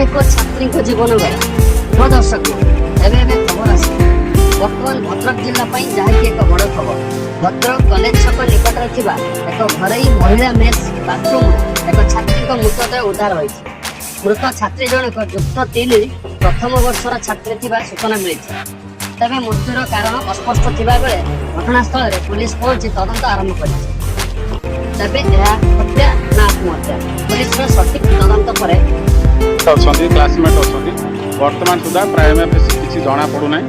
ଏକ ଛାତ୍ରୀଙ୍କ ଜୀବନ ଗଲା। ମୋ ଦର୍ଶକ, ଏବେ ଏବେ ଖବର ଆସିଲା ବର୍ତ୍ତମାନ ଭଦ୍ରକ ଜିଲ୍ଲା ପାଇଁ, ଯାହାକି ଏକ ବଡ଼ ଖବର। ଭଦ୍ରକ କଲେଜ ଛକ ନିକଟରେ ଥିବା ଏକ ଘରୋଇ ମହିଳା ମେସ୍ ବାଥରୁମରୁ ଏକ ଛାତ୍ରୀଙ୍କ ମୃତଦେହ ଉଦ୍ଧାର ହୋଇଛି। ମୃତ ଛାତ୍ରୀ ଜଣକ ଯୁକ୍ତ 3 ପ୍ରଥମ ବର୍ଷର ଛାତ୍ରୀ ଥିବା ସୂଚନା ମିଳିଛି। ତେବେ ମୃତ୍ୟୁର କାରଣ ଅସ୍ପଷ୍ଟ ଥିବା ବେଳେ ଘଟଣାସ୍ଥଳରେ ପୁଲିସ ପହଞ୍ଚି ତଦନ୍ତ ଆରମ୍ଭ କରିଛି। ତେବେ ଏହା ହତ୍ୟା ନା ଆତ୍ମହତ୍ୟା, ପୁଲିସର ସଠିକ ତଦନ୍ତ ପରେ ଅଛନ୍ତି, କ୍ଲାସମେଟ୍ ଅଛନ୍ତି। ବର୍ତ୍ତମାନ ସୁଦ୍ଧା ପ୍ରାଇମା ଫେସି କିଛି ଜଣାପଡ଼ୁନାହିଁ।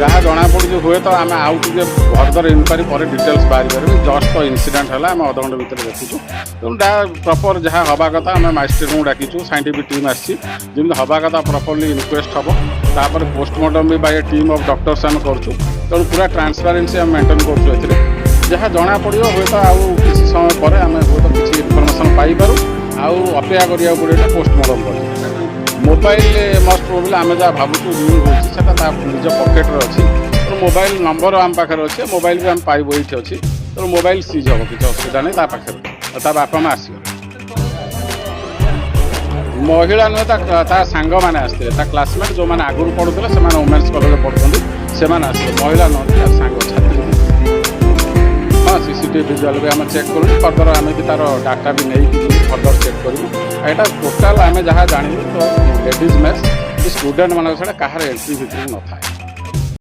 ଯାହା ଜଣାପଡ଼ୁଛି, ହୁଏତ ଆମେ ଆଉ ଟିକେ ଫର୍ଦର ଇନକ୍ୱାରି ପରେ ଡିଟେଲ୍ସ ବାହାରି ପାରିବ। ଜଷ୍ଟ ତ ଇନସିଡେଣ୍ଟ ହେଲା, ଆମେ ଅଧଘଣ୍ଟା ଭିତରେ ଦେଖୁଛୁ। ତେଣୁ ଯାହା ପ୍ରପର୍ ଯାହା ହେବା କଥା, ଆମେ ମାଜିଷ୍ଟ୍ରେଟଙ୍କୁ ଡାକିଛୁ, ସାଇଣ୍ଟିଫିକ୍ ଟିମ୍ ଆସିଛି। ଯେମିତି ହେବା କଥା ପ୍ରପରଲି ଇନକ୍ୱେଷ୍ଟ ହେବ। ତାପରେ postmortem B by a team of doctors ଆମେ କରୁଛୁ। ତେଣୁ ପୁରା ଟ୍ରାନ୍ସପାରେନ୍ସି ଆମେ ମେଣ୍ଟେନ୍ କରୁଛୁ। ଏଥିରେ ଯାହା ଜଣାପଡ଼ିବ, ହୁଏତ ଆଉ କିଛି ସମୟ ପରେ ଆମେ ହୁଏତ କିଛି ଇନଫର୍ମେସନ୍ ପାଇପାରୁ। ଆଉ ଅପେକ୍ଷା କରିବାକୁ ପଡ଼ିବ ପୋଷ୍ଟମର୍ଟମ୍ ପର୍ଯ୍ୟନ୍ତ। ମୋବାଇଲ ମଷ୍ଟ ପ୍ରୋବାବଲି ଆମେ ଯାହା ଭାବୁଛୁ ରିଙ୍ଗ ହେଉଛି, ସେଟା ତା ନିଜ ପକେଟରେ ଅଛି। ତେଣୁ ମୋବାଇଲ ନମ୍ବର ଆମ ପାଖରେ ଅଛି, ମୋବାଇଲ ବି ଆମେ ପାଇବୁ, ଏଇଠି ଅଛି। ତେଣୁ ମୋବାଇଲ ସିଜ୍ ହେବ, କିଛି ଅସୁବିଧା ନାହିଁ। ତା ପାଖରେ ଅଛି ଆଉ ତା ବାପା ମା ଆସିଗଲେ। ମହିଳା ନୁହେଁ, ତା ସାଙ୍ଗମାନେ ଆସିଥିଲେ। ତା କ୍ଲାସମେଟ୍ ଯେଉଁମାନେ ଆଗରୁ ପଢ଼ୁଥିଲେ, ସେମାନେ ଓମେନ୍ସ କଲେଜରେ ପଢ଼ୁଛନ୍ତି, ସେମାନେ ଆସିଲେ। ମହିଳା ନୁହନ୍ତି, ତା ସାଙ୍ଗ ଛାତ୍ରୀ। ହଁ, ସିସିଟିଭି ଭିଜୁଆଲ୍ ବି ଆମେ ଚେକ୍ କରୁଛୁ। ଫର୍ଦର ଆମେ ବି ତାର ଡାଟା ବି ନେଇକି ଯିବୁ, ଫର୍ଦର ଚେକ୍ କରିବୁ। ଆଉ ଏଇଟା ଟୋଟାଲ୍ ଆମେ ଯାହା ଜାଣିଲୁ ତ ଲେଡ଼ିଜ୍ ମେସ୍, ଷ୍ଟୁଡେଣ୍ଟମାନଙ୍କ ଛଡ଼ା କାହାର ଏଣ୍ଟ୍ରି ଭିତରକୁ ନଥାଏ।